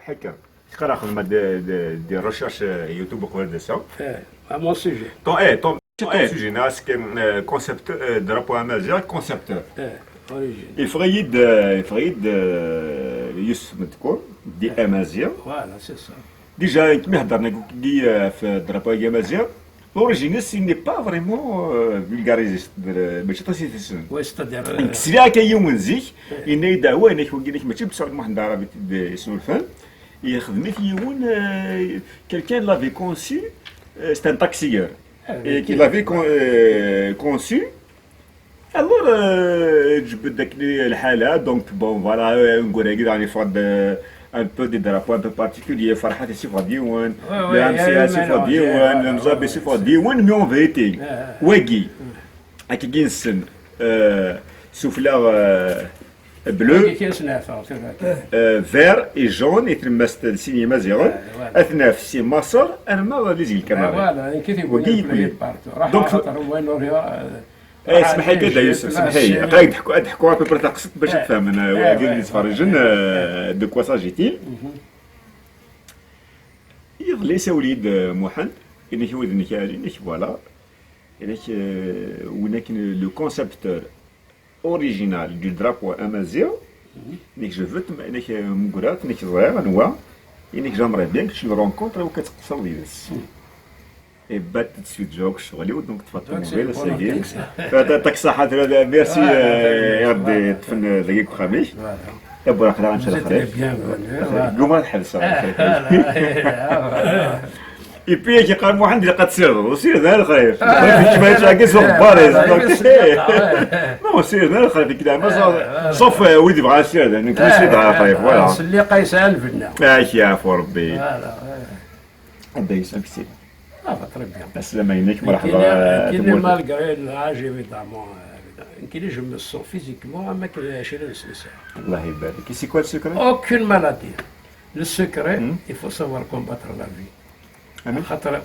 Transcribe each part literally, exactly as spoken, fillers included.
Akka. Teqqar xedmeɣ des, des, des recherches, euh, YouTube uqbel d ass-a. Eh, à mon sujet. Ton, eh, ton, ton eh, sujet, c'est que, euh, concepteur, euh, drapeau amaziɣ, concepteur. Eh, origine. Yeffeɣ-iyi-d, euh, yeffeɣ-iyi-d, euh, Yusef Medkour, di amaziɣ. Voilà, c'est ça. Déjà, nekk mi heddren akk-agi, euh, ɣef drapeau-agi amaziɣ, l'origine-is, il n'est pas vraiment, euh, vulgarisé, c'est-à-dire, euh, mačči aṭas i t-issnen. Oui, c'est-à-dire. Nekk sliɣ akka yiwen zik, yenna-yi-d, ah ouais, nekk wagi, nekk mačči d Saɛid Muḥend Arabi i t-id-yesnulfan. Yexdem-it yiwen, euh, quelqu'un l'avait conçu, euh, c'est un taxieur. Et qu'il l'avait con- euh, conçu. Alors, euh, jbed-d akken lḥala, donc bon, voilà, euh, nguray-agi daɣen yeffeɣ-d, euh, un peu des drapeaux un peu particuliers, Ferḥat yessufeɣ-d yiwen, Ouais, ouais, le il y a M C A eu yessufeɣ-d mélange, yiwen, ouais, le Mzab ouais, yessufeɣ-d yiwen, mais en vérité, Ah. Wagi, akkagi nessen, euh, sufella, euh, bleu, Qui est-ce là, ça, c'est vrai. euh, vert et jaune, i tlemmast d sin yimaziɣen, Ouais, ouais. Ad naf si Maṣer arma d Lizil Ah, Kanari. voilà, nekk i Wagi t-iwwin yegguni. Play Park. Raḥ Donc, axaṭer win uriɣ. Eh, smeḥ-iyi kan, Yusef, smeḥ-iyi. Aql-ak ad ḥku-, ad ḥkuɣ à peu près taqsiṭ bac ad Eh, fehmen, eh, euh, wagi eh, d-yettferrijen, euh, de quoi s'agit-il. Iḍelli isawel-iyi-d, euh, Muḥend, inek wid nekk, inek, voilà. Inek, euh, win akken le concepteur original du drapeau amaziɣ, inek, je veux te, inek, euh, Mugrat, inek, ẓriɣ anwa, inek, j'aimerais bien que tu le rencontres ou que tqeṣṣreḍ yid-s. Et bah, tout de suite, j'ai ccɣel-iw, donc ṭṭfeɣ ṭumubil ass-agi. Taṭaksi ḥader, merci, euh, i ɣ-d-ṭṭfen dagi deg uxxam-ik. Taburaq daɣen s lexrif. Gguma ad ḥebseɣ. Et puis, ak-iqqar Muḥend, ilaq ad tsirdeḍ. Ur sired ara lexrif. Kečč ma yettɛeggiz uxebbar-is. Non, sired ara lexrif, nekk leɛma, sauf, euh, wid yebɣan ad sirden, nekk ur sired ara lexrif, voilà. Sliqa yesɛa lbenna. Ak yeɛfu Rebbi. Voilà, ouais. Anda yesɛa ksib. Ah, bah, très bien. Aslama-inek, Nekkini, mṛeḥba, nekkini, tmurt. Malgré l'âge, évidemment, euh, nekkini, je me sens physiquement am akken ɛecrin sna sɛiɣ. Allah ibarik. Et c'est quoi le secret ? Aucune maladie. Le secret, Hmm. Il faut savoir combattre la vie. Amin. Xaṭer,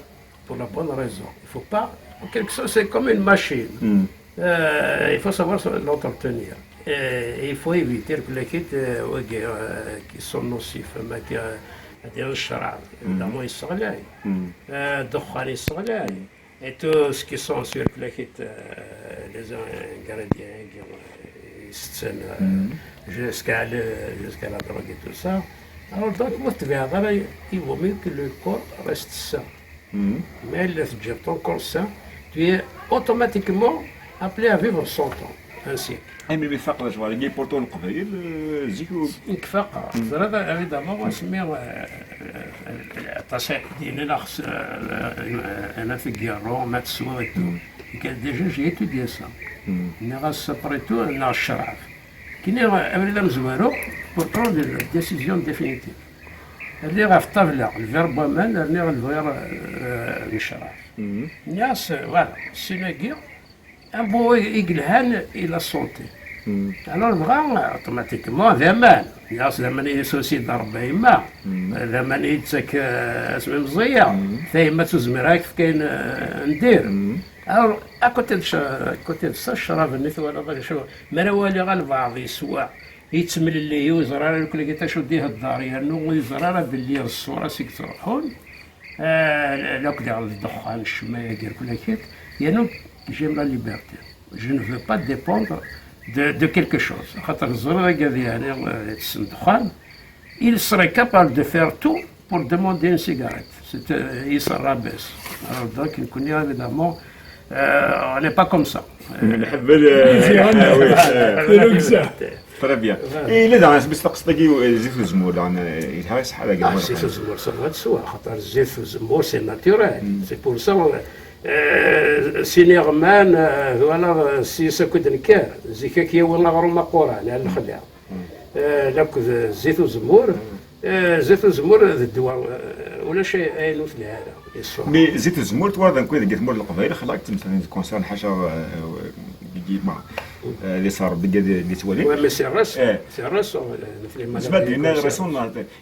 pour la bonne raison, il faut pas, quelque chose, c'est comme une machine. Hmm. Euh, il faut savoir se- l'entretenir. Et il faut éviter le plaquette, euh, wagi, euh, qui sont nocifs, ma qui, euh, c'est-à-dire le ccrab, évidemment, il s'enlève. Hmm. Euh, ddexxan, il s'enlève. Et tout ce qui sont sur le plaquette, euh, les ingrédients, euh, ils se tiennent, euh, jusqu'à le, jusqu'à la drogue et tout ça. Alors, donc, il vaut mieux que le corps reste sain. Mais il laisse dire ton corps sain, tu es automatiquement appelé à vivre cent ans, ainsi. Ay, mi mi tfaqeḍ lecɣal-agi, pourtant Leqbayel, euh, zik ur... Nekk faqeɣ. Teẓriḍ, évidemment, asmi, euh, euh, aṭas i d-yennan axs, euh, euh, ana tgirru, ma teswiḍ et tout. Nekk, déjà, j'ai étudié ça. Nniɣ-as, après tout, neɣ ccrab. Kini, abrid amezwaru, pour prendre la décision définitive. Rniɣ ɣef ṭṭabla lbir n waman, rniɣ lbir, euh, n ccrab. Nniɣ-as, voilà, sin-agi, un bon i yelhan i la santé. Alors dɣa, automatiquement, d aman. Nniɣ-as, d aman i yi-yessewsid Rebbi a yemma. D aman i yi-d-tettak, euh, asmi meẓẓiyeɣ. Tayemmat ur zmireɣ ad k-tefk ayen, euh, n dir. Alors, à côté de ça, à côté de ça, ccrab-nni twalaḍ acu, mi ara waliɣ albaɛḍ yeswa, yettemlelliy, ur yeẓri ara irkelli acu d-ihedder, yernu ur yeẓri ara belli d ṣṣura seg ttruḥun, eh, lakk diɣ d ddexxan, ccemma-agi, irkelli-agi, yernu j'aime la liberté. Je ne veux pas dépendre de, de quelque chose. Xaṭer ẓriɣ agad yeɛni, eh, yettess ddexxan, il serait capable de faire tout pour demander une cigarette. C'est, euh, il s'en rabaisse. Alors donc, nekkni, évidemment, euh, on n'est pas comme ça. Nḥemmel, euh, ah oui, euh, Talugza. Très bien. Et là, dans ce message, c'est-à-dire, euh, Zit Uzemmur, dans, euh, il y a ça, la Ah, Zit Uzemmur, ça va de soi. Xaṭer Zit Uzemmur, c'est naturel. C'est pour ça, euh, sin iɣman, euh, voilà, euh, si ça coûte une care, zik-agi yawi aɣrum aquran, à lexla. Eh, lakk d Zit Uzemmur. Eh, Zit Uzemmur d ddwa, eh, ulac ay-, ayen ur telhi ara. Yeswa. Mais Zit Uzemmur, tu vois, donc, deg tmurt n Leqbayel, xalak, ttmeslayen d concert, ḥaca, euh, deg yima, euh, les sarbes, des, des toilettes. Ouais, mais c'est récent. Eh. C'est récent, euh, les maladies Zma d-yenna comme ça. Récent,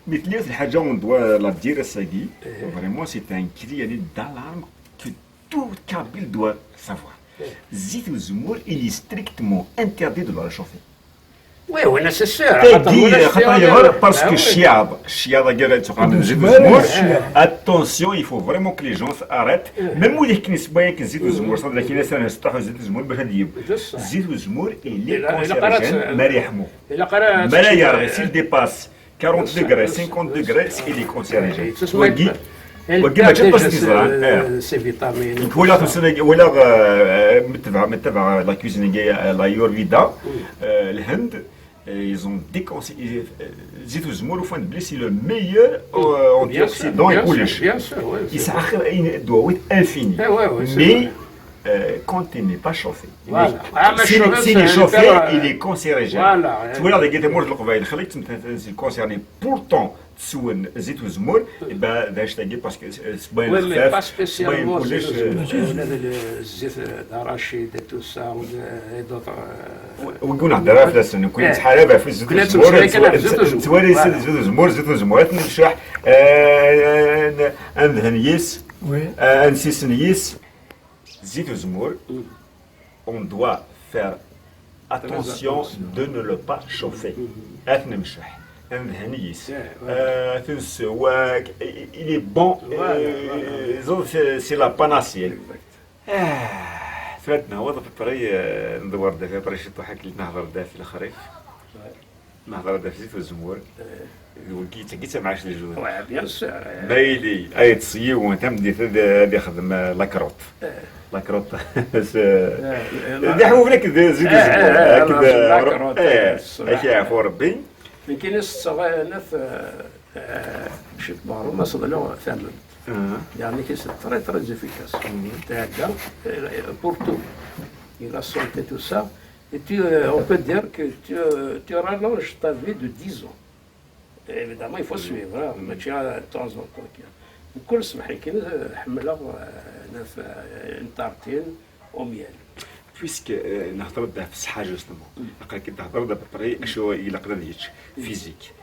mais il y a des gens, on doit la dire, ça y est. Vraiment, c'est un cri, il y a une alarme que tout Kabyle doit savoir. Zit Uzemmur, il est strictement interdit de le réchauffer. Oui, oui, nécessaire. Tagi, xaṭer yeɣer, parce que cciyaḍ, cciyaḍ-agi ara yettqamen Zit Uzemmur. Attention, il faut vraiment que les gens s'arrêtent. Même wid i yekken isbayen akken Zit Uzemmur, ça veut dire qu'il y a un sṭaḥ Zit Uzemmur, bac ad yeb-, Zit Uzemmur, il est cancérigène, ma ara yeḥmu. Ma ara yerɣi, s'il dépasse quarante degrés, cinquante degrés, il est cancérigène. Wagi, wagi mačči aṭas i t-yeẓran. C'est vitamine. Walaɣ tussna-agi, walaɣ, euh, mettebeɛ, mettebeɛ la cuisine-agi, euh, l'Ayurveda, euh, Lhend, euh, ils ont déconseillé, euh, Zit Uzemmur, ufan-d belli c'est le meilleur, euh, antioxydant et kullec. Bien sûr, bien sûr, oui. Yesɛa xir, ayen, ddwawi infini. Mais euh, quand il n'est pas chauffé. Voilà. Ah, mais s'il est chauffé, il est cancérigène. Voilà. Twalaḍ dagi tamurt n Leqbayel, xlek ttmettat si le cancer, pourtant teswen Zit Uzemmur, et ben, d acu-agi, parce que, euh, c'est bien. Oui, mais pas spécialement Zit Uzemmur, euh, le Zit, euh, d'arachide et tout ça, ou de, et d'autres, euh, wigi ur nehder ara fell-asen, nekkni nettḥarab ɣef Zit Uzemmur, nettwali Zit Uzemmur, Zit Uzemmur, ad t-necceḥ, euh, ad nedhen yis, euh, ad nessisen yis. Zit Uzemmur, on doit faire attention de ne le pas chauffer. Ad t-nemceḥ, ad nedhen yis. Euh, ad t-nsew, euh, il est bon, euh, c'est, c'est la panacée. Ah, tura ad nehweḍ à peu près, euh, ndewwer-d à peu près ciṭuḥ akken nehḍer-d ɣef lexrif. Nehḍer-d ɣef Zit Uzemmur. D wigi, d tagi d tamɛact n lejdud. Ouais, bien sûr. Ma yili ad yeṭṭes yiwen tameddit ad, ad ixdem, euh, la croûte. La croûte. D aḥbub nekk d Zit Uzemmur. Nekk i yeɛfu Rebbi. Nekkini setteɣ, eh, naf, eh, eh, ciṭ beṛṛu ma seḍleɣ tamemt. Yeɛni que c'est très, très efficace. Tɛedda, eh, pour tout. Et la santé, tout ça. Et tu, euh, on peut dire que tu, euh, tu rallonges ta vie de dix ans. Et évidemment, il faut suivre, hein, mačči de temps en temps kan. Mkul ṣṣbeḥ kan, euh, ḥemmleɣ, euh, naf, euh, une tartine au miel. Puisque, euh, nehḍer-d ɣef ṣṣeḥḥa, justement. Aql-ak-id tehḍeṛ-d à peu près acu ilaq ad yečč, physique.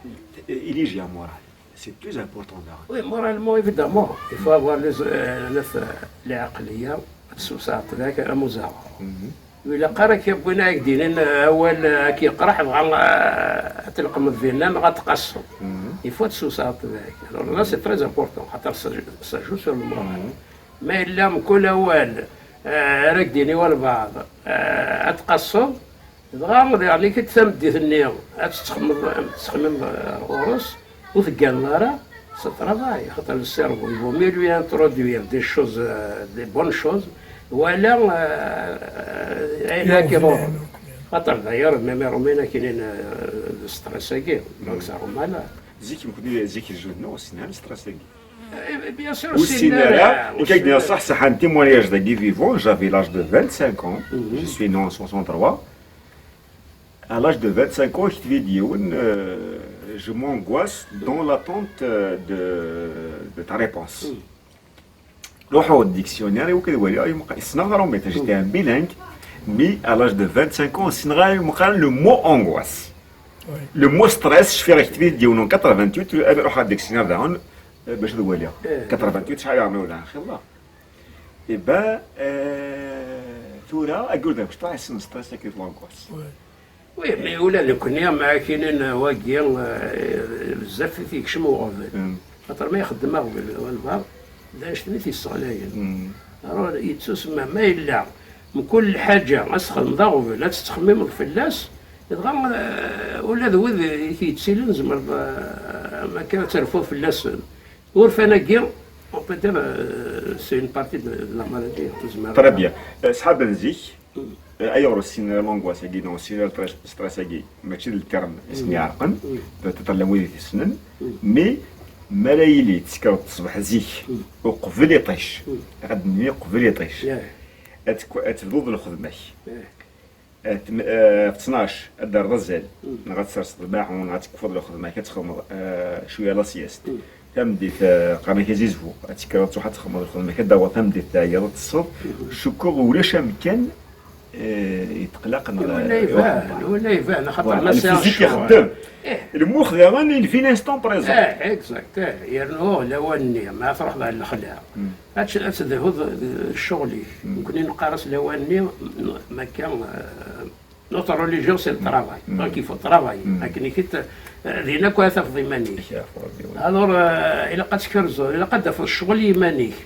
Et il y a moral. C'est plus important, daɣen. Oui, moralement, évidemment, il faut avoir les, euh, naf, euh, lɛeqliya, ad tessewseɛeḍ deg-k am uzaɣar. Ur ilaq ara ad k-wwin ad k-d-inin, euh, awal, euh, ad k-yeqreḥ, dɣa, euh, ad tleqqmeḍ dinna neɣ ad tqasseḍ. Il faut ad tessewseɛeḍ deg-k. Alors là, c'est très important, xaṭer ça, ça joue sur le moral. Ma yella mkul awal, euh, ara k-d-yini walbeɛḍ, euh, ad tqasseḍ, dɣa, diɣen-ik-id tameddit-nni, ad tettxemmeḍ, ad tettxemmimeḍ, eh, ɣur-s, ur tegganeḍ ara, c'est travail, xaṭer le cerveau, il vaut mieux lui introduire des choses, euh, des bonnes choses, wala, euh, ayen akka iḍurren. Xaṭer d'ailleurs, même les Romains akinin, euh, stress-agi, donc ça rend malade. Zik, nekkni, zik, lejdud-nneɣ ur ssinen ara stress-agi. Eh, bien sûr, ur ssinen ara. Nekk ad k-d-iniɣ ṣṣeḥ, ṣṣeḥ, un témoignage dagi vivant, j'avais l'âge de vingt-cinq ans, je suis né en soixante-trois. À l'âge de vingt-cinq ans, كتب لي yiwen, euh, je m'angoisse dans l'attente, euh, de, de ta réponse. Ruḥeɣ dictionnaire, i wakken ad waliɣ, ssneɣ taṛumit, j'étais un bilingue, mais à l'âge de vingt-cinq ans, ssneɣ ara meqqar le mot angoisse. Le mot stress, cfiɣ كتب لي yiwen en quatre-vingt-huit, ad ruḥeɣ dictionnaire daɣen, euh, bac ad waliɣ. Quatre-vingt-huit, شحال عمري ولا أخي الله. Eh ben, euh, tura, ayyur d amecṭuḥ, yessen stress akked l'angoisse. Oui, mais ula d nekkni, ma akinin wagi, euh, bezzaf i t-yekcem uɣbel. Xaṭer ma ixeddem aɣbel walbeɛḍ, d anect-nni i t-yesseɣlayen. Alors, yettusemma, ma yella mkul lḥaǧa ad s-txedmeḍ aɣbel, ad tettxemmimeḍ fell-as, dɣa, euh, ula d wid i k-yettilin, tzemreḍ, euh, ma akka ad terfuḍ fell-asen. Urfan-agi, on peut dire, euh, c'est une partie de, de la maladie, tezmer. Très bien. Euh, ṣṣḥab n zik, euh, ayɣer ur ssinen ara l'angoisse-agi, neɣ ur ssinen ara stress-, stress-agi, mačči d le terme i sen-iɛerqen, peut-être llan wid i t-issnen, mais mi ara yili tekkreḍ ṣṣbeḥ zik, uqbel iṭij, ad d-nini uqbel iṭij, ad tk-, ad tebduḍ lxedma-k. At-, eh, ɣef ttnac ad d-terreḍ azal, neɣ ad tserseḍ lmaɛun, neɣ ad tekfuḍ lxedma-k, ad txedmeḍ, eh, cwiya la sieste. Tameddit, eh, qqaren-ak azizbu, ad tekkreḍ, ad truḥeḍ ad txedmeḍ lxedma-k, ad d-taweḍ tameddit teɛyiḍ, ad teṭṭseḍ. Cukkeɣ ulac amkan, eh, yetqelleq neɣ, eh, wala iban, wala iban, axaṭer voilà, le physique ixeddem. Lmux daɣen, il vit l'instant présent. Eh, exact, eh, yernu lawan-nni, ma truḥeḍ ɣer lexla, ad t-, ad tedhuḍ d ccɣel-ik. Nekkni neqqar-as lawan-nni, m-, makka, eh, Notre religion, c'est le travail. Donc, il faut travailler. Akken i k-t-, eh, din akk ara tafeḍ iman-ik. Alors, eh, ilaq ad tkerzeḍ, ilaq ad d-tafeḍ ccɣel i yiman-ik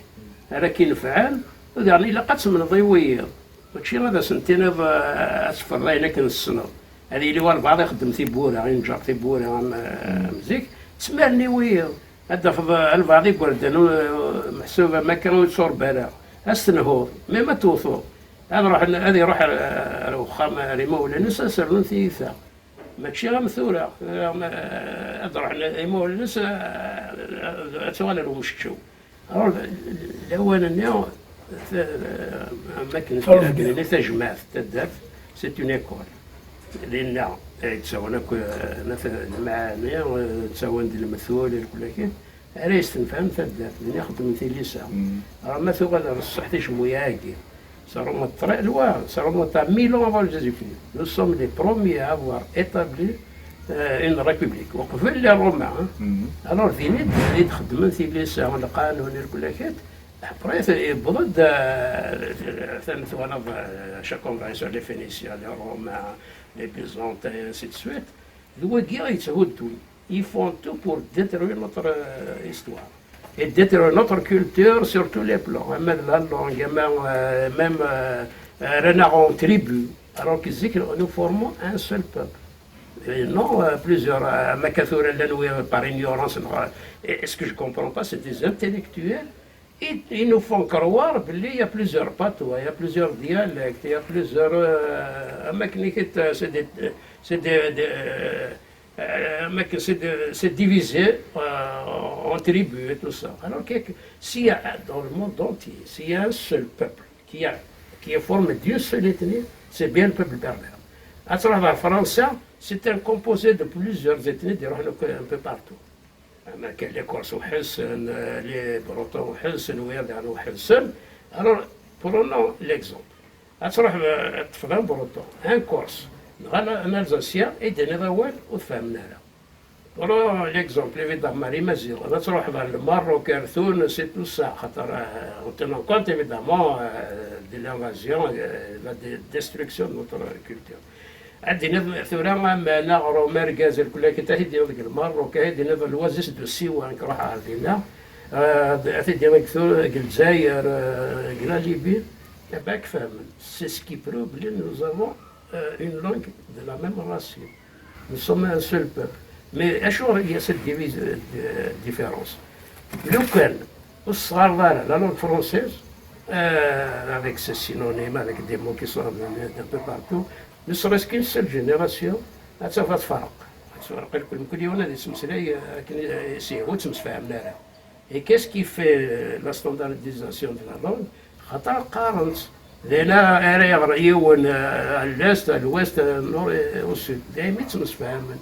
ara k-inefɛen, diɣen ilaq ad temneḍ i wiyiḍ. Mačči ad asen-tiniḍ, eh, ad teffreḍ ayen akken tessneḍ. Ad yili walbeɛḍ ixeddem tiwwura, inǧer tiwwura am, eh, am zik, ttmalen i wiyiḍ. Ad d-tafeḍ, eh, albeɛḍ igerdan, eh, meḥsub am akka ur yettwaṛebba ara. Ad s-tenhuḍ, même ad tewteḍ. Ad ruḥen, ad iruḥ ar, ar uxxam, ar imawlan-is, ad s-rnun tiyita. Mačči am tura, am, ad ruḥen imawlan-is, ad, ad tuɣal ar umceččew. Alors, lawan-nni, t-, am akken tini tajmaɛt, taddart, c'est une école. Dinna, eh, ttawen akk, eh, nat-, lmaɛani, eh, ttawen-d lmetul, irkulakin, ara yestenfɛen taddart, din i xeddmen tilisa. Alors, ma tuɣal ar ṣṣeḥ tijemmuya-agi, ça remonte très loin, ça remonte à mille ans avant Jésus-Christ. Nous sommes les premiers à avoir établi, euh, une république. Uqbel les Romains, hein. Alors, din i d-, i d-xeddmen tilisa, lqanun, irkulakin. Après, yewweḍ-d, euh, twaneḍ, euh, chaque on va sur les Phéniciens, les Romains, les Byzantins, et ainsi de suite. D wagi i yetthuddun. Ils font tout pour détruire notre, euh, histoire. Et détruire notre culture sur tous les plans. Même la langue, même, euh, même, euh, euh, rran-aɣ en tribu. Alors que zik, nous formons un seul peuple. Et non, euh, plusieurs, euh, am akka tura llan wi par ignorance, neɣ, euh, et ce que je comprends pas, c'est des intellectuels. Ils, ils nous font croire qu'il y a plusieurs patois, il y a plusieurs dialectes, il y a plusieurs, euh, am akken i k-, c'est des, c'est des, des, euh, euh, am akken c'est de-, c'est divisé, euh, en tribus et tout ça. Alors que, que s'il y a, dans le monde entier, s'il y a un seul peuple qui a, qui est formé d'une seule ethnie, c'est bien le peuple berbère. Ad truḥeḍ ɣer Fransa, c'est un composé de plusieurs ethnies, des un peu partout. Am akken les Corses weḥd-sen, euh, les Bretons weḥd-sen, wiyaḍ daɣen weḥd-sen. Alors, prenons l'exemple. Ad truḥeḍ, euh, ad teṭṭfeḍ un Breton, un Corse, neɣ un, un Alsacien, i d-tiniḍ awal ur t-fhimen ara. Prenons l'exemple, évidemment, ar Imaziɣen, ad truḥeḍ ɣer le Maroc, ar Tunes et tout ça, xaṭer, euh, en tenant compte, évidemment, euh, de l'invasion, euh, la dé-, destruction de notre culture. Ad d-tiniḍ tura am, am aɣrum, argaz, irkulakin, ad t-id-tiniḍ deg Lmerruk, ad t-id-tiniḍ l'oasis de Siwan, ad ruḥeɣ ɣer dinna. Ah, ad t-id-tiniḍ deg tu-, deg Lezzayer, ah, deg la Libye. Eh ben, ad k-fehmen. C'est ce qui prouve que nous avons, euh, une langue de la même racine. Nous sommes un seul peuple. Mais acuɣer il y a cette divis-, euh, différence? Lukan ur tesɣareḍ ara la langue française, euh, avec ses synonymes, avec des mots qui sont venus d'un peu partout, ne serait-ce qu'une seule génération, ad tafeḍ tferq. Ad tferq, mkul yiwen ad yettmeslay, euh, akken, euh, s-yehwa, ur ttemsefhamen ara. Et qu'est-ce qui fait, euh, la standardisation de la langue? Xaṭer qqaren-tt. Dinna ara yeɣer yiwen, euh, à l'est, à l'ouest, euh, nord et au sud. Daymi ttemsefhamen.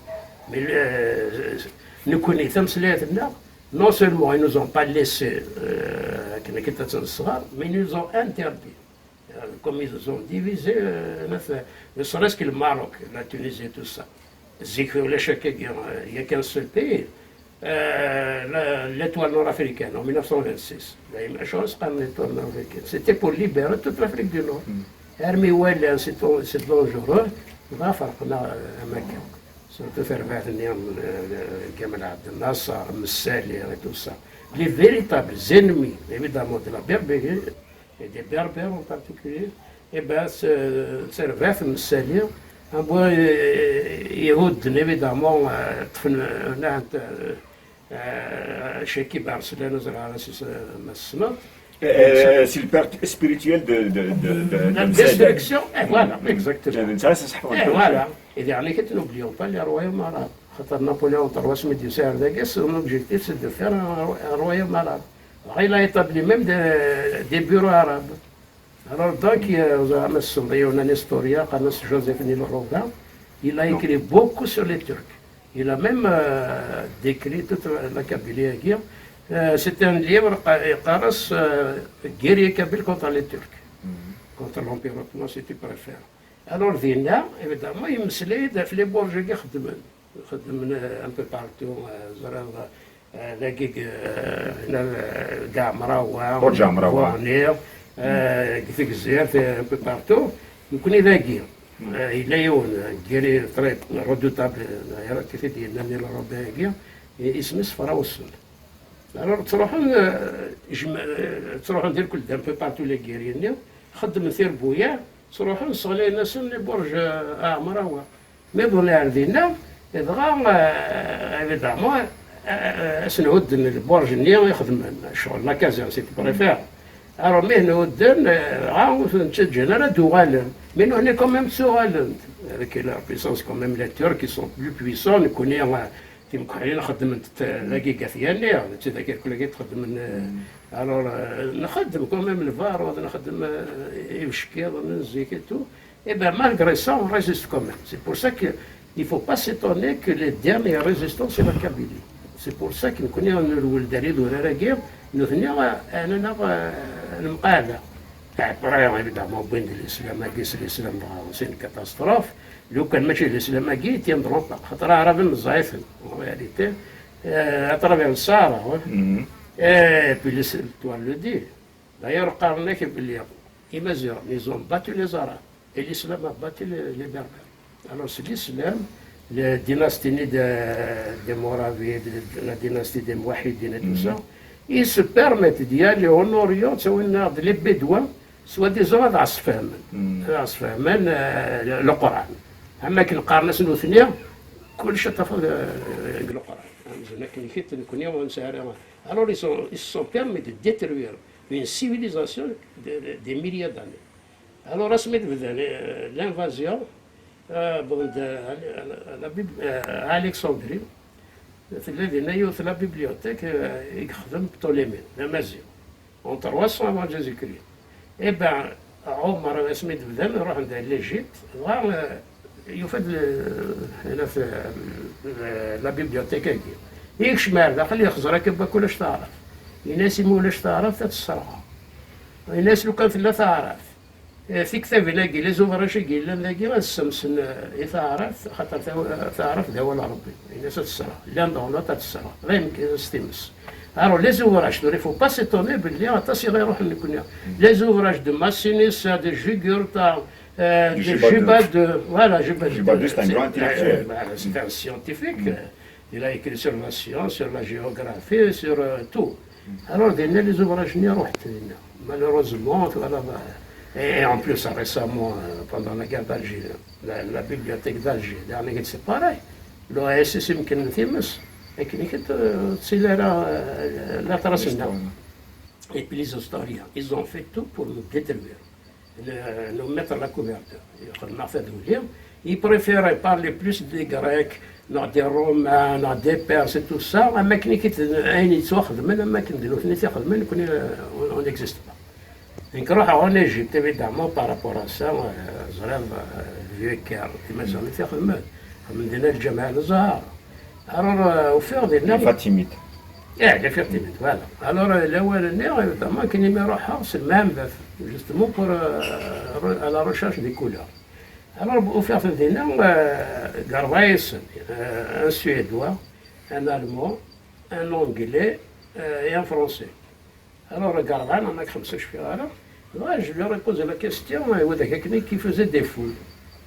Mais, euh, nekkni tameslayt-nneɣ, non seulement ils nous ont pas laissé, euh, akken ad tt-nesɣer, mais ils nous ont interdit. Euh, comme ils ont divisé, euh, ne, ne serait-ce que le Maroc, la Tunisie, tout ça. Zik, ulac akkagi, euh, il y a qu'un seul pays. Euh, la, l'étoile nord-africaine, en mille neuf cent vingt-six. Daymi, acu i s-qqaren l'étoile nord-africaine? C'était pour libérer toute l'Afrique du Nord. Armi walan, c'est, c'est dangereux, dɣa ferqen, euh, am akka. Surtout tarbaɛt-nni, euh, Gamal Abdel Nasser, Messali et tout ça. Les véritables ennemis, évidemment, de la Berbérie, et des Berbères en particulier, eh ben, c'est, c'est tarbaɛt n Messali, am wa, euh, ihudden, évidemment, euh, ṭṭfen, euh, nahant, euh, euh, Chekib Arslan, ur ẓriɣ ara s-, ma tessneḍ. Euh, c'est le père spirituel de, de, de, de, de Messali. Destruction, eh, voilà, exactement. Eh, voilà. Et dernier, n'oublions pas les royaumes arabes. Xaṭer Napoléon trois, asmi d-yusa ar dagi, son objectif, c'est de faire un, un royaume arabe. Il a établi même des, des bureaux arabes. Alors, donc, euh, ẓriɣ ma tessneḍ yiwen, un historien, qqaren-as Joseph Nil Roga, il a écrit beaucoup sur les Turcs. Il a même, euh, décrit toute la Kabylie-agi. Euh, c'est un livre, qa-, yeqqar-as, euh, Guerrier kabyle contre les Turcs, contre l'Empire ottoman, si tu préfères. Alors, dinna, évidemment, yemmeslay-d ɣef les bourges-agi xeddmen. Xeddmen, euh, un peu partout, euh, ẓriɣ, euh, dagi, euh, hna, euh, deg Ɛemrawa, Burǧ Ɛemrawa. Buɛni, euh, deg Tegzirt, euh, un peu partout. Nekni dagi. Yella yiwen, euh, guerrier très redoutable, euh, ara k-t-id-yennan i Robert-agi, isem-is Frawsen. Alors, ttruḥun, euh, jem-, euh, ttruḥun di lkul, d'un peu partout les guerriers-nni, xeddmen tirbuyaɛ, ttruḥun sseɣlayen-asen les Borges, euh, à Amrawa. Mi wwḍen ar dinna, dɣa, euh, évidemment, euh, euh, ad sen-hudden lburj-nni i xedmen, ccɣel la caserne, si tu préfères. Alors, mi ten-hudden, euh, dɣa ur ten-ttaǧǧan ara ad d-uɣalen. Mais nutni quand même ttuɣalen-d. Avec leur puissance quand même, les Turcs, ils sont plus puissants, nekkni, euh, timkeḥlin xeddment, euh, dagi gat yanni, d tidak irkel-agi txeddmen, euh, alors, euh, nxeddem quand même lbarud, nxeddem, euh, ibeckiḍen n zik et tout. Eh ben, malgré ça, on résiste quand même. C'est pour ça que il faut pas s'étonner que les dernières résistances, c'est la Kabylie. C'est pour ça que nekkni nerwel-d ar idurar-agi, nutni, euh, ɛnan-aɣ, euh, lemqaɛda. Après, évidemment, wwin-d l'islam-agi, s l'islam, dɣa, c'est une catastrophe. Lukan mačči d l'islam-agi, tiendront pas. Xaṭer aɛraben meẓẓaɛiten, en réalité, euh, à travers le Sahara, hein. Et puis, l'histoire le dit. D'ailleurs, qqaren-ak belli Imaziɣen, ils ont battu les Arabes. Et l'islam a battu les, les Berbères. Alors, c'est l'islam, la dynastie de, des Moravides, de, la dynastie des Mouahidines et tout ça, ils se permettent d'y aller en Orient, ttawin-aɣ-d les Bédouins, soi-disant ad ɣ-sfehmen. Ad ɣ-sfehmen, euh, le, le Coran. Am akken qqaren-as nutni, kullec ad tafeḍ, euh, deg le Coran. Amzun akken i kit nekkni ur nesɛi ara. Alors, ils sont, ils se sont permis de détruire une civilisation de, de, des milliers d'années. Alors, asmi d-bdan, euh, l'invasion, euh, bon, de, euh, la Bib-, euh, Alexandrie, tella dinna yiwet la bibliothèque, euh, i yexdem Ptolémée, d amaziɣ, en trois cents avant Jésus-Christ. Eh ben, Ɛumer, asmi d-bdan, ruḥen-d ar l'Égypte, dɣa, euh, yufa-d le, le, le, la bibliothèque-agi. Yekcem ar daxel, yexẓer akka n wakk ulac taɛrabt. Yenna-as, imi ulac taɛrabt, ad tt-sserɣeɣ. Yenna-as, lukan tella taɛrabt, eh, tiktabin-agi, les ouvrages-agi yellan dagi, ad ssamsen, eh, i taɛrabt, xaṭer taw-, taɛrabt d awal n Ṛebbi. Yenna-as, ad tt-sserɣeɣ. L'un dans l'autre, ad tt-sserɣeɣ. D ayen kan s times. Alors, les ouvrages, tura, il faut pas s'étonner belli aṭas i ɣ-iruḥen nekkni. Les ouvrages de Masinissa, de Jugurtha, euh, de Juba deux. Voilà, Juba deux. Juba deux, c'est un grand intellectuel. Euh, voilà, c'est un scientifique. Euh, il a écrit sur la science, sur la géographie, sur, euh, tout. Alors, dinna, les ouvrages-nni ruḥen dinna. Malheureusement, voilà, bah, et, et en plus, récemment, euh, pendant la guerre d'Algérie, la, la bibliothèque d'Alger, dernier, c'est pareil. L'O A S S, yemken times, akken i kent, euh, ttili ara, euh, la trace-nneɣ. Et puis les historiens, ils ont fait tout pour nous détruire, nous, nous mettre la couverture. Xedmeɣ taduli, ils préfèrent parler plus des Grecs, neɣ des Romains, neɣ des Perses et tout ça, am akken i kit-, ayen yettwaxedmen, am akken d nutni i t-ixedmen, nekkni, euh, on, on n'existe pas. Nekk ruḥeɣ en Égypte, évidemment, par rapport à ça, euh, ẓriɣ, euh, vieux Caire, Imaziɣen i t-ixedmen. Xedmen dinna lǧameɛ n Azhar. Alors, euh, ufiɣ dinna. Les Fatimides. Eh, les Fatimides, voilà. Alors, euh, l'awal-nni, évidemment, akken imi ruḥeɣ, c'est le même bab, justement pour, euh, re-, à la recherche des couleurs. Alors, ufiɣ-ten dinna, euh, garḍa-yasen, euh, un Suédois, un Allemand, un Anglais, euh, et un Français. Alors, garḍa-nni, ma xemsa cfiɣ ara. Dɣa, je leur ai posé la question, euh, wadek akken qui faisait des fouilles.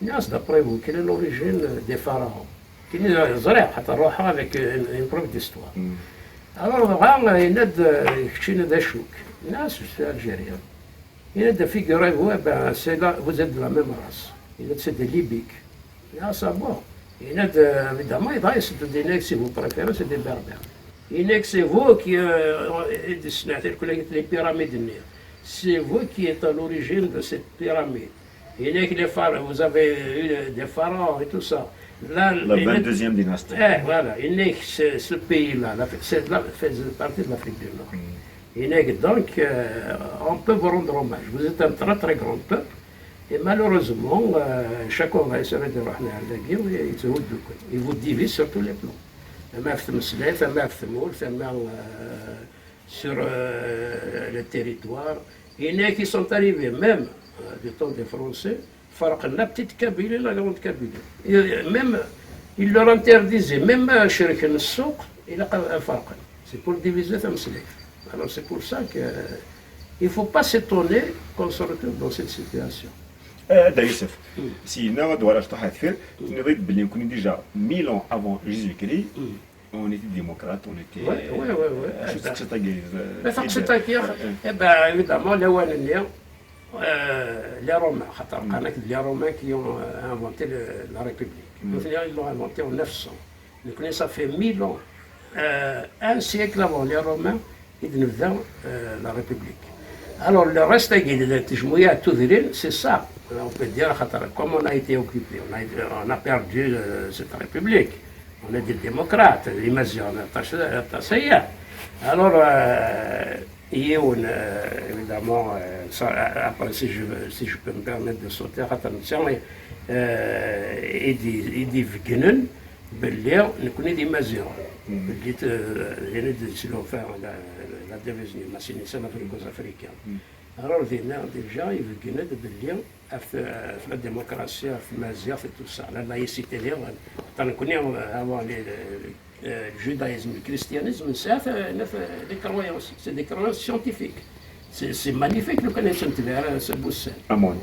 Nniɣ-as, d'après vous, quelle est l'origine, euh, des pharaons? Kini, euh, ẓriɣ, xaṭer ruḥeɣ avec une, une prof d'histoire. Alors, dɣa, euh, yenna-d, euh, keččini d acu-k? Nniɣ-as, je suis algérien. Yenna-d, figurez-vous, eh ben, c'est là, vous êtes de la même race. Yenna-d, c'est des Libyques. Ah, ça va. Yenna-d, euh, évidemment, dɣa yesded, yenna-k, si vous préférez, c'est des Berbères. Yenna-k, c'est vous qui, euh, i d-tesneɛt irkel-agi, les pyramides-nni. C'est vous qui êtes à l'origine de cette pyramide. Yenna-k, les pharaons, vous avez eu des pharaons et tout ça. Là, la vingt-deuxième dynastie. Eh, voilà. Yenna-k, ce, ce pays-là, la, c'est la, fait partie de l'Afrique du Nord. Yenna-k, donc, euh, on peut vous rendre hommage. Vous êtes un très, très grand peuple. Et malheureusement, euh, chaque fois on va essayer de ruḥen ar dagi, yetthuddukun. Ils vous divisent sur tous les plans. Ama ɣef tmeslayt, ama ɣef tmurt, ama, euh, sur, euh, le territoire. Il y en a qui sont arrivés même, euh, du temps des Français, ferqen la petite Kabylie, la grande Kabylie. Et même, ils leur interdisaient, même, euh, cerken ssuq, ilaq ad ferqen. C'est pour diviser tameslayt. Alors c'est pour ça que, euh, il faut pas s'étonner qu'on se retrouve dans cette situation. Eh, Dda Yusef, syin ad d-uɣaleɣ ciṭuḥ ar deffir, tenniḍ-iyi-d belli nekkni déjà mille ans avant Jésus-Christ, on était démocrate, on était... Ouais, ouais, ouais, ouais. Acu teqsiḍ-agi? Mais taqsiṭ-agi, eh ben, évidemment, lawan-nni, euh, les Romains, xaṭer qqaren-ak d les Romains qui ont euh, inventé le- la République. Nutni, ils l'ont inventé en neuf cents. Nekkni, ça fait mille ans, euh, un siècle avant les Romains, i d-nebda euh, la République. Alors, le reste-agi, la tejmuya n tudrin, c'est ça. On peut dire, xaṭer, comme on a été occupé, on a, été- on a perdu euh, cette République. On est des démocrates, les Mazières, on a attaché, attaché hier. Alors, euh, yiwen, euh, évidemment, euh, ça, après, si je, veux- si je peux me permettre de sauter, xaṭer netta, euh, i d- i d-ibeggnen belli nekkni d Imaziɣen. Belli, euh, din i d-yeslufa la, la division, ma c'est une africo-africaine. Alors, dinna, déjà, ibeggnen-d belli ɣef, ɣef la démocratie, ɣef tmaziɣt et tout ça, la laïcité, diɣen. Xaṭer nekkni, euh, avant les, les, euh, le judaïsme, le christianisme, c'est, euh, les croyances, c'est des croyances scientifiques. C'est c'est magnifique, le connaissance de ce boussin. Amun.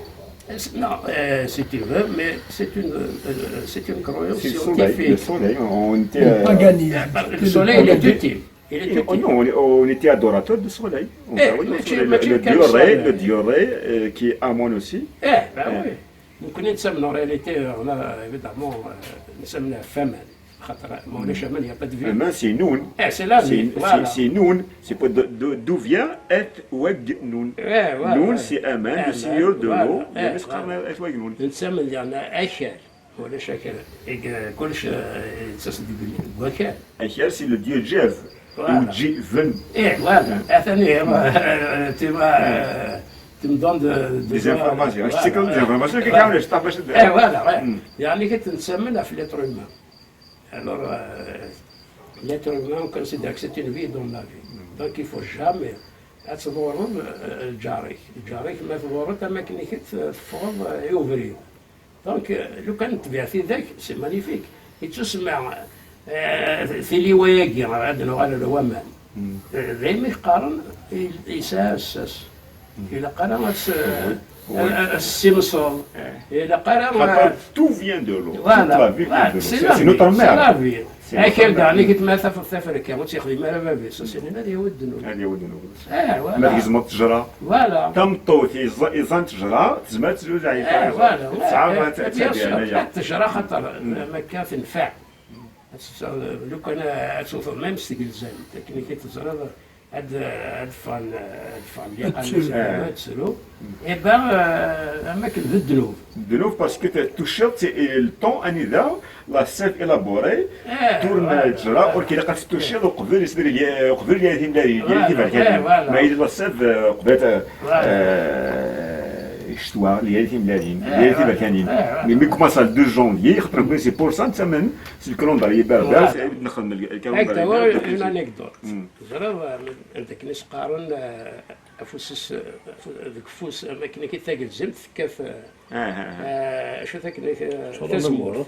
Non, euh, si tu veux, mais c'est une, euh, c'est une croyance C'est le soleil, le scientifique. Soleil, on était... Le euh, paganisme. Ah, bah, le C'était soleil, il est paganisme. Utile. Il est et- oh utile. non, on, on était adorateur du soleil. On Eh, croyait au mais tu- soleil. mais Le, tu le quel dieu Ré, soleil ? Le dieu Ré, euh, qui est Amun aussi. Eh, ben oui. Donc, nous sommes en réalité, on a évidemment, euh, nous sommes la famine. Xaṭer, ma ulac aman, il n'y a pas de vie. Aman, c'est Noun. Eh, c'est la C'est vie, c'est- voilà. C'est Noun. C'est pas de- de- d'où vient At Wag Noun. Eh, voilà. Noun, c'est Aman, Aman, le seigneur de voilà. l'eau. Eh, Il y avait ce voilà. qu'on a At Wag Noun. Nous sommes, il y en a un. Ulac akal. Eg- Kullec euh, yettas-d deg deg wakal. Akal, c'est le dieu Jev. Voilà. Ou Jiven. Eh, voilà. Attends, euh, tu vois, euh, tu me donnes de- de- Des informations. Voilà. Je sais que des informations, quelqu'un Voilà. le staff, je Eh, voilà, ouais. يعني كنت نتسمى في l'être humain. Alors, euh, l'être humain, on considère que c'est une vie dans la vie. Donc, il faut jamais ad tḍurreḍ euh, lǧar-ik. Lǧar-ik ma tḍurreḍ, am akken i teffɣeḍ euh, i ubrid. Donc, euh, lukan tebɛet tidak, c'est magnifique. Yettusemma euh, tiliwa-agi, ad nuɣal ar waman. Euh, daymi qqaren, il- yesɛa assas. Ilaq ara ad s- ad- ad tessimseḍ. Ilaq ara Xaṭer, tout vient de l'eau. Voilà. Toute la vie vient de l'eau. C'est C'est la c'est vie. notre C'est la mère. Vie. C'est notre Akal mère. Daɣen i yetma tafeḍ tafrika, ur tt-yexdim ara bab-is, as-inin ad yawi ddnub. Ad yawi ddnub. Eh, voilà. Ma tgezmeḍ ttejra. Voilà. Tameṭṭut yeẓ- yeẓẓan ttejra, tezmer ad tezweǧ ɛifa. Eh, voilà. Tesɛa Eh, ad eh, bien sûr, aya. ttejra xaṭer, eh, ma akka tenfeɛ. Ad tefseɣ, lukan ad tewteḍ même s tgelzant, akken i teẓriḍ ad ad ffɣen ad ffɣen liqan tru. Ad tru. Eh ben, euh, am akken d ddnub. Ddnub, parce que tuciḍ le temps anida la sève élaborée, Eh, tourne voilà. Ttejra, ur k-ilaq ad tuciḍ uqbel uqbel yal timellalin, yal Voilà, tiberkanin. Eh, voilà. Ma yella la sève, euh, qbel Voilà. euh, ccetwa, yal timellalin, Eh, yal voilà. tiberkanin. Eh, voilà. Mais mi commence le deux janvier, xaṭer c'est pour ça, nessamen si le calendrier berbère, Voilà. c'est nexdem le Ak calendrier tawa berbère. une anecdote. Mm. Teẓriḍ, euh, anda akken i s-qqaren, euh, afus-is, euh, afu- deg ufus, am akken i tagelzimt tekkat, euh, Ah, ah, ah. euh, acu takken i Ccɣel amur.